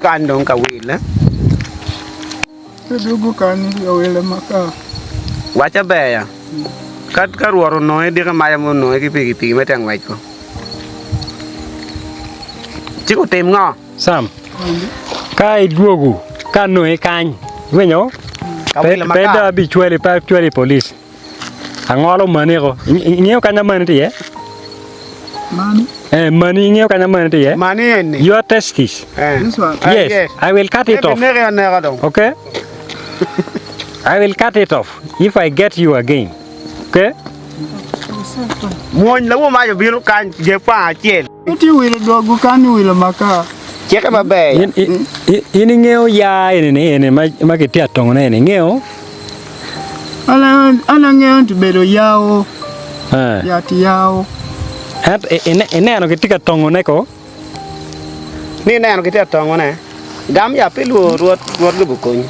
Kany dong ka wille. Pe dwogo kany ka wille makar. Wacca ber ya. Ka ka Rwot onongi diki maca mo onongi ki pikipiki me te ngwec ko. Ci gutim ngo? Sam, ka idwogo ka anongi kany, iwinyo? Ka Pe wilo pe makar. dong abicwali, pe acwali i polic. Angolo mani ko. Ingeyo kanya mani tye iye? Mani? Eh, mani ingeyo kanya mani tye iye? Mani eni. Your testes. Eh. This one? Eh, Yes, yes. I will cut it off. Ebineki aneka dong. Okay? I will cut it off if I get you again. Okay? Mwony lawo mac obino kany je kwang acel. Eti wilo dwogo kany wilo makar. Cike maber. In, in, in ingeyo ya eni ni eni ma, ma kitye atongone eni ingeyo? An angeyo nti bedo yao. Eh. Yat yao. Ento ineno kitye ka tongone ko? Ni ineno kitye ka tongone? Gam ya pi lwor Rwot, Rwot gubo konyi.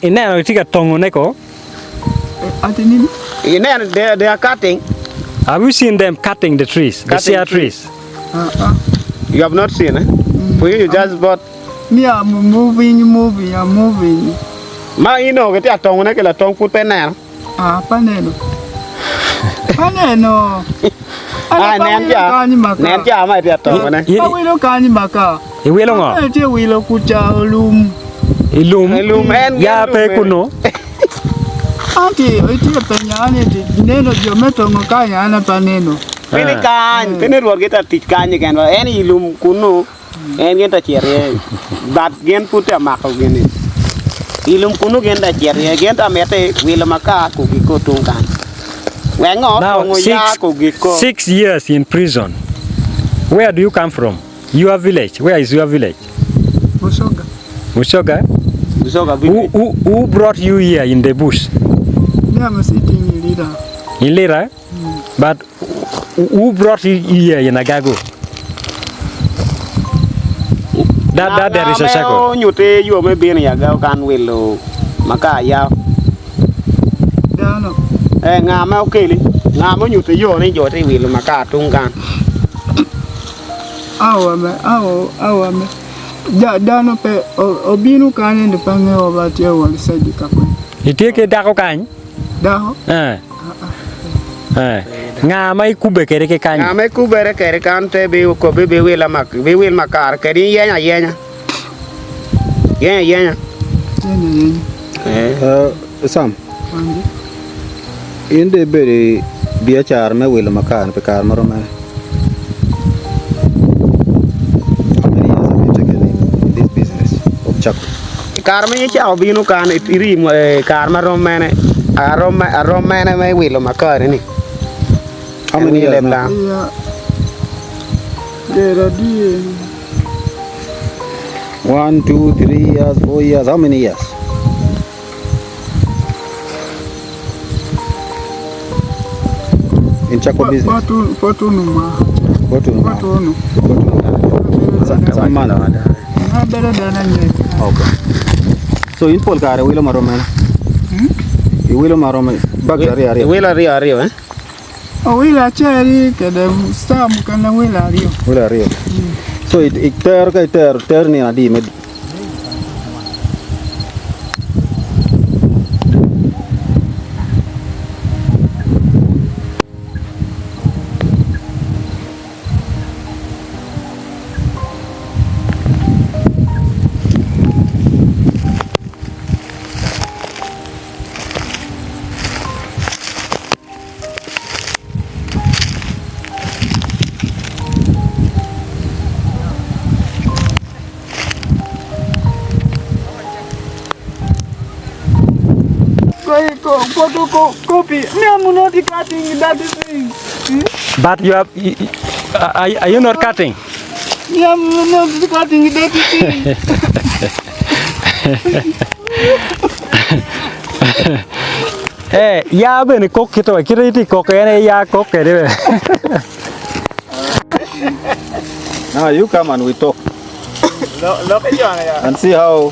Ineno kitye ka tongone ko? Ineno they, they are cutting. Have you seen them cutting the trees, the Cutting shea trees? You have not seen, eh? For you, you just bought. Me, I'm moving, moving, I'm moving. Ma inongo kitye ka tongone ki latong pud pe ineno. Ah, pe aneno. Pe aneno. Ah, nen ca, nen ca ma itye ka tongone. Pe wilo kany maka. Iwilo ngo? Pe tye wilo kuca olum. I lum? I lum, en Ya gen pe lum kunu. Anti, itye penya an iti neno jo me tongo kany an pe aneno. Pe ni kany, pe ni Rwot gitye ka tic kany keken, en i lum kunu. En gin ta cito iye, but gin pud tye ka mako gini. I lum kunu gin ta cito iye, gin ta miti wilo makar kugikko tung kany. Wek ngo Now, tongo ya six, kugikko. six years in prison. Where do you come from? Your village. Where is your village? Busoga. Busoga? Busoga Who, village. who, who brought you here in the bush? Me I'm sitting in Lira. In Lira? But who brought you here in Agago? That, that there is a Nga me circle. onyuti yo me bino i Agago kan wilo makar yao. Dano. Eh, nga ma okeli? Nga ma onyuti yo ni jo tye i wilo makar tung kan? Awa me, awa, awa me. Da, dano pe obino kany ento pe angeyo wa tye wa saidi ka kany. Itye ki dako kany? Dako? Eh. Eh. Nga ma ikubbe kwede ki kany? Nga ma ikubere kwede kan te bi kobbi bi wila mak bi wil makar kedi iyeny ayenya. Yeny ayenya. Yeny ayenya. Eh. Sam, Wangi. in dong ibedo i biacara me wilo makar pi kare marom mene? How many years have you taken in this business of charcoal? I kare ma icako bino kan iri i kare ma rom mene arom arom mene me wilo makari ni? How many years now? Yeah. Dero di. One, two, three years, four years, how many years? In charcoal business? Potunu mwaka. Potunu. Potunu. Potunu. Some month. Abere dana nye. Okay. So in pol kare wilo marom mene? Iwilo marom bags aryo aryo. Iwilo aryo aryo eh? Owilo acel kede saa mukene wilo aryo. Wilo aryo. So itero ka itero tero nino adi me Photocopy. Me, I'm not cutting that thing. But you are, are, are you not cutting? Me, I'm not cutting that thing. Eh, ya bene kok kito, kito iti kok ene ya kok kede. Now you come and we talk. And see how.